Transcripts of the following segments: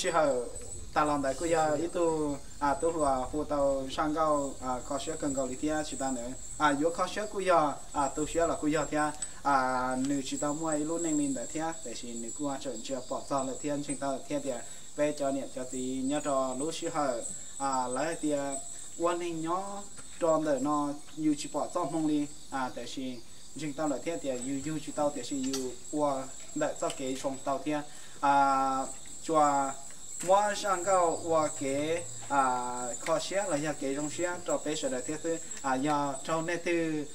sij hawm tas los ntawd kuj yog ib tug tub hluas hu tau zaj nkauj kho siab kawg nkaus li thiab. Tsis tas ntawd yuav kho siab kuj yog, tu siab los kuj yog thiab. Nws tsis tau muaj ib lub neej li ntawd thiab, tiam sis nws kuj tseem ntsia pom txog lawm thiab ntseeg tau lawm thiab tias peb cov niam cov txiv nyob rau lub sij hawm lawv hais tias ua neeg nyob rau ntawm no yus tsis pom txoj hmoo li, tiam sis ntseeg tau lawm thiab tias yus yug tsis tau tiam sis yus ua ntawm txoj kev zoo tau thiab. Tsuas muab zaj nkauj ua kev kho siab los yog kev zoo siab rau peb sawv daws thiab xwb. Yog raug nej twg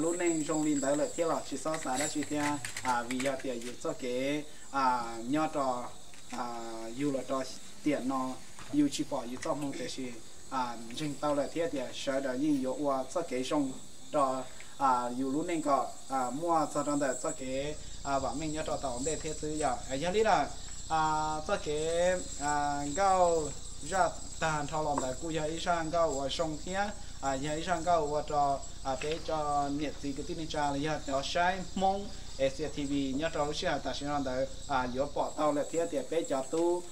lub neej zoo li ntawd lawm thiab los tsis txhob xav dab tsi thiab, vim yog tias yus txoj kev nyob rau yus los rau tiam no yus tsis pom yus txoj hmoo, tiam sis ntseeg tau lawm thiab tias sawv daws yeej yuav ua txoj kev zoo rau yus lub neej kom muaj txog rau ntawm txoj kev vam meej nyob rau tom ntej thiab xwb yom. Yog li lawm, txoj kev nkauj zaj tag nrho los ntawd kuj yog ib zaj nkauj uas zoo thiab yog ib zaj nkauj ua rau peb cov niam txiv kwv tij neej tsa los yog cov saib Hmoob Asia T V nyob rau lub sij hawm tam sim no ntawd yuav pom tau lawm thiab tias peb cov tub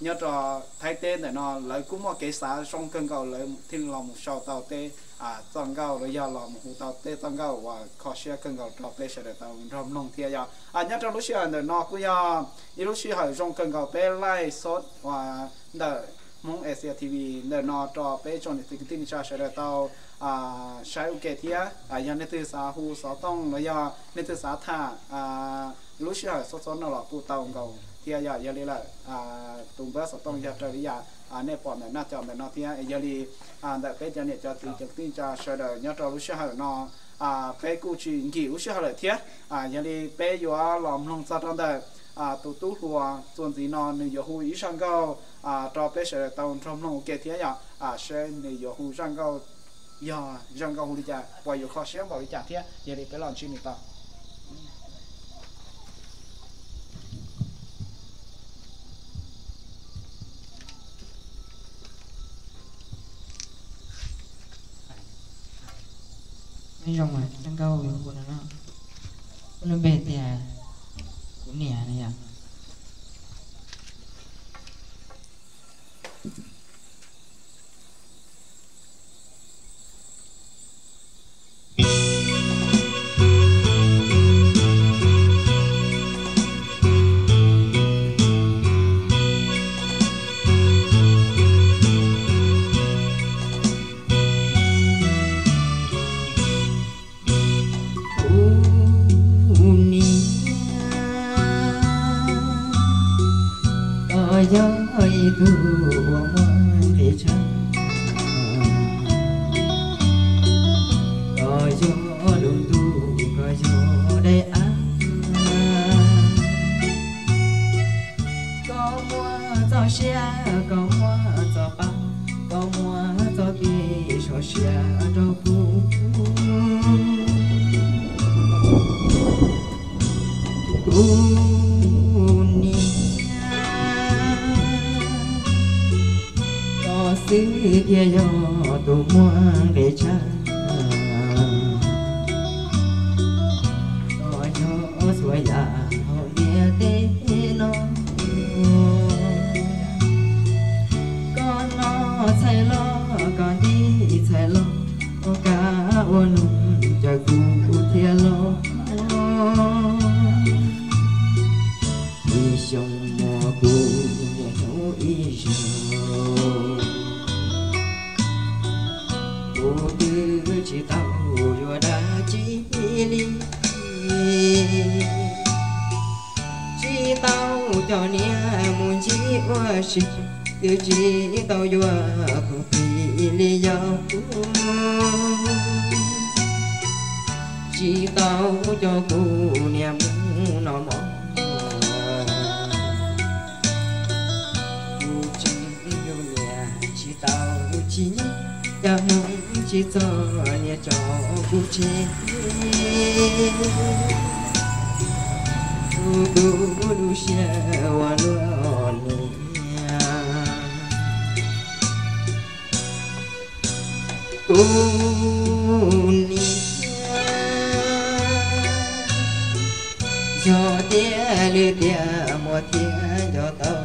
nyob rau Thaib teb ntawm no lawv kuj muaj kev xav zoo kawg nkaus, lawv thiaj los mus sau tau tej txoj nkauj los yog los mus hu tau tej txoj nkauj uas kho siab kawg nkaus rau peb sawv daws tau nrog mloog thiab yom. Nyob rau lub sij hawm ntawm no kuj yog ib lub sij hawm zoo kawg nkaus peb laij xov ntawm Hmoob Asia T V ntawm no rau peb tsoom niam txiv kwv tij neej tsa sawv daws tau saib ua ke thiab. Yog nej twg xav hu xov tooj los yog nej twg xav tham lub sij hawm xov xov no los kuj tau nkaus thiab yom. Yog li lawm, tus npawb xov tooj yog raws li yam nej pom ntawm naj cov ntawm no thiab. Yog li ntawm peb cov niam cov txiv cov kwv tij neej tsa sawv daws nyob rau lub sij hawm no peb kuj tsis nkim lub sij hawm lawm thiab. Yog li peb yuav los mloog txog rau ntawm tus tub hluas txuas ntxiv no nws yuav hu ib zaj nkauj rau peb sawv daws tau nrog mloog ua ke thiab yom. Seb nws yuav hu zaj nkauj, yog zaj nkauj hu li cas, puas yuav kho siab npaum li cas thiab. Yog li peb los ntsib nws tau. Nyob zoo, zaj nkauj yuav hu no, lub npe tias Kuv Niam no yom. Kuv niam, koj yog ib tug uas muaj nqis tshaj, koj yog lub ntuj, koj yog daim av, koj muaj txoj sia, koj muaj txoj pa, koj muaj txoj kev sov siab rau kuv. Kuv niam, koj xwb thiaj yog tus muaj nqis tshaj, koj yog txhua yam hauv ntiaj teb no. Koj noj txhais loj, koj nti txhais loj, koj kav ua nus caw kuv thiab los. Ib xyoo muaj kuv niam hnub ib zaug, kuv twb tsis tau yuav dab tsi li, tsis tau coj niam mus ntsib ua si, twb tsis tau yuav kuv plig li yog kuv, tsis tau coj kuv niam mus noj mov. Kuv tseem yug niam tsis tau tsis nyob, cas Hmoob tsis txog niam tso kuv tseg. Kuv, kuv lub siab ua luaj niam. Kuv niam, yog tiag li tiag muaj thiab nco tau,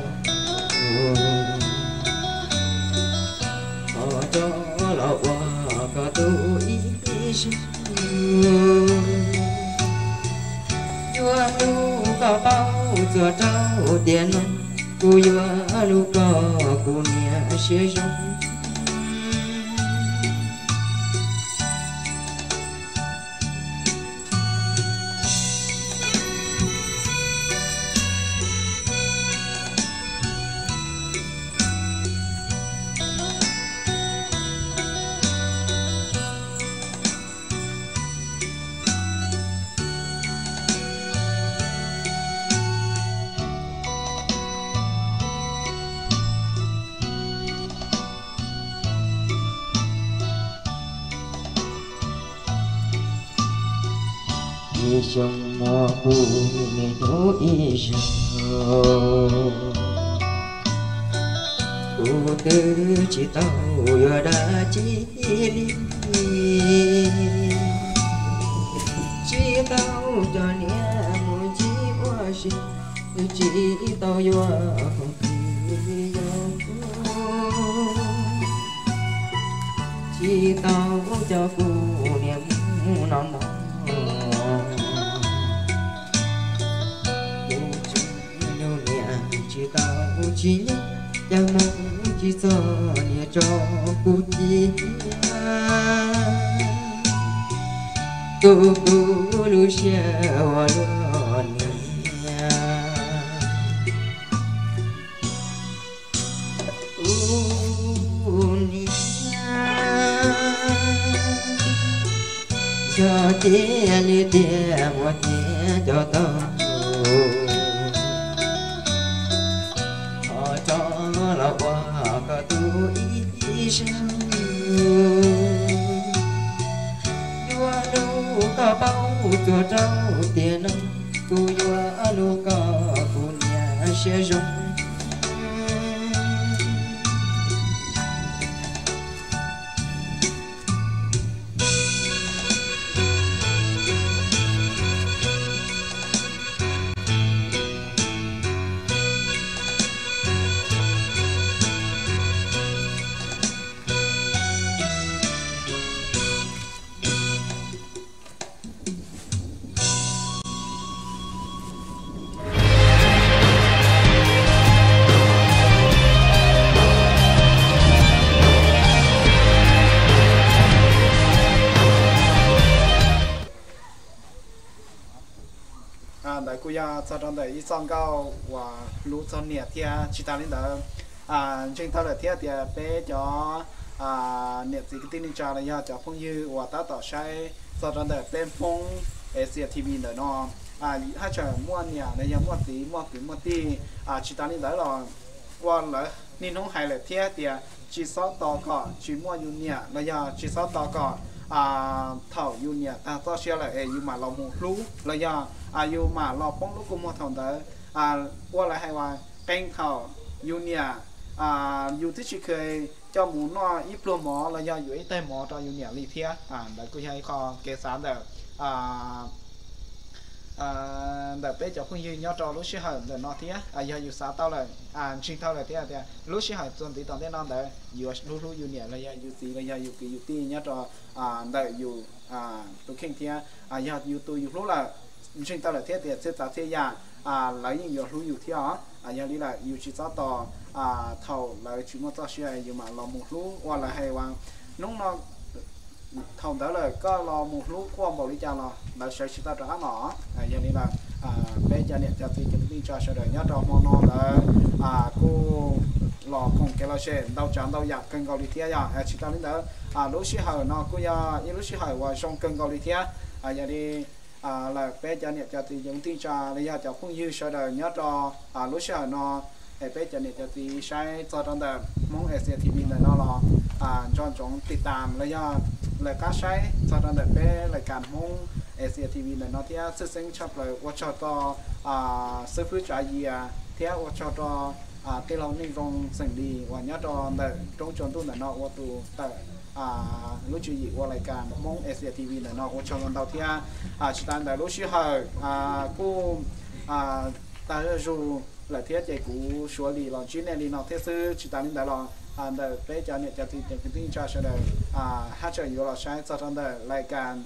Tso rau tiam no kuv yuav lug koj kuv niam siab zoo. Ib xyoo muaj kuv niam hnub ib zaug, kuv twb tsis tau yuav dab tsi li. Tsis tau cov niam mus ntsib ua si, twb tsis tau yuav khoom plig yau. Tsis tau coj kuv niam mus noj mov. Kuv tseem yug niam tsis tau tsis nyob, cas mus tsis txog niam tso kuv ci thiab. Kuv kuv lub siab ua luaj niam. Ub niam, yog cia li tiag muaj tiag cov tau, ho tso los ua koj tug ib zaug. Yuav lug koj paub txuas rau tiam no, kuv yuav lug koj kuv niam siab zoo. Ntawd kuj yog txog rau ntawm ib txoj nkauj uas hlub txog niam thiab. Tsis tas li ntawd, ntseeg tau lawm thiab tias peb cov niam txiv kwv tij neej tsa los yog cov phooj ywg uas tab tom saib txog rau ntawm peb Hmoob Asia T V ntawm no, haj tseem muaj niam los yog muaj txiv muaj kwv muaj tij. Tsis tas li ntawd los ua lawv niaj hnub hais lawm thiab tias tsis txhob tos kom tsis muaj yus niam los yog tsis txhob tos kom thaum yus niam tag txoj sia lawm es yus mam los mus hlub los yog yus mam los poob lub kua muag thaum ntawd. Ua lawv hais uas qee thaum yus niam yus twb tsis kheev coj mus noj ib pluag mov los yog yuav ib tais mov rau yus niam li thiab. Ntawd kuj yog ib qho kev xav ntawm ntawm peb cov phooj ywg nyob rau lub sij hawm ntawm no thiab. Yog yus xav tau lawm, ntseeg tau lawm thiab tias lub sij hawm txuas ntxiv tom ntej no ntawd yuav hlub hlub yus niam los yog yus txiv los yog yus kwv yus tij nyob rau ntawm yus tus kheej thiab. Yog yus tus yus hlub lawm, ntseeg tau lawm thiab tias txhia tsav txhia yam lawv yeej yuav hlub yus thiab os. Yog li lawm yus tsis txhob tos thaum lawv tsis muaj txoj sia yus mam los mus hlub. Ua lawv hais uas hnub no thaum ntawd lawm koj los mus hlub quaj npaum li cas los lawv sawv tsis tau rov qab los. Yog li lawm peb cov niam cov txiv cov kwv tij neej tsa sawv daws nyob rau hmo no ntawd kuj los koom kev lom zem ntau tsav ntau yam kawg nkaus li thiab. Yog tsis tas li ntawd, lub sij hawm no kuj yog ib lub sij hawm uas zoo kawg nkaus li thiab. Yog li lawm peb cov niam cov txiv cov kwv tij neej tsa los yog cov phooj ywg sawv daws nyob rau lub sij hawm no, es peb cov niam cov txiv saib txog rau ntawm Hmoob Asia T V ntawm no los nco ntsoov tiv tam los yog lawv qab saib txog rau ntawm peb lais kas Hmoob Asia T V ntawm no thiab. Tshwj xeeb tshaj plaws ua tsaug rau xib fwb Tsav Yias thiab ua tsaug rau tij laug Neej Zoo xeem Lis uas nyob rau ntawm roob tsua ntuj ntawm no ua tus tawm lub tswv yim ua lais kas Hmoob Asia T V ntawm no ua tsaug ntau thiab. Tsis tas ntawd lub sij hawm kuj tag zuj zus lawm thiab ces kuv suav lim los ntsib nej li no thiab xwb. Tsis tas li ntawd los ntawm peb cov niam cov txiv kwv tij neej tsa sawv daws haj tseem yuav los saib txog rau ntawm lais kas,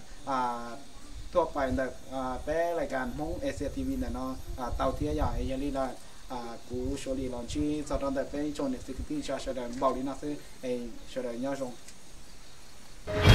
tuaj pais ntawm peb lais kas Hmoob Asia T V ntawm no tau thiab yog. Yog li ntawd kuv Suav Lis los ntsib txog rau ntawm peb tsoom niam txiv kwv tij sawv daws npaum li no xwb, sawv daws nyob zoo.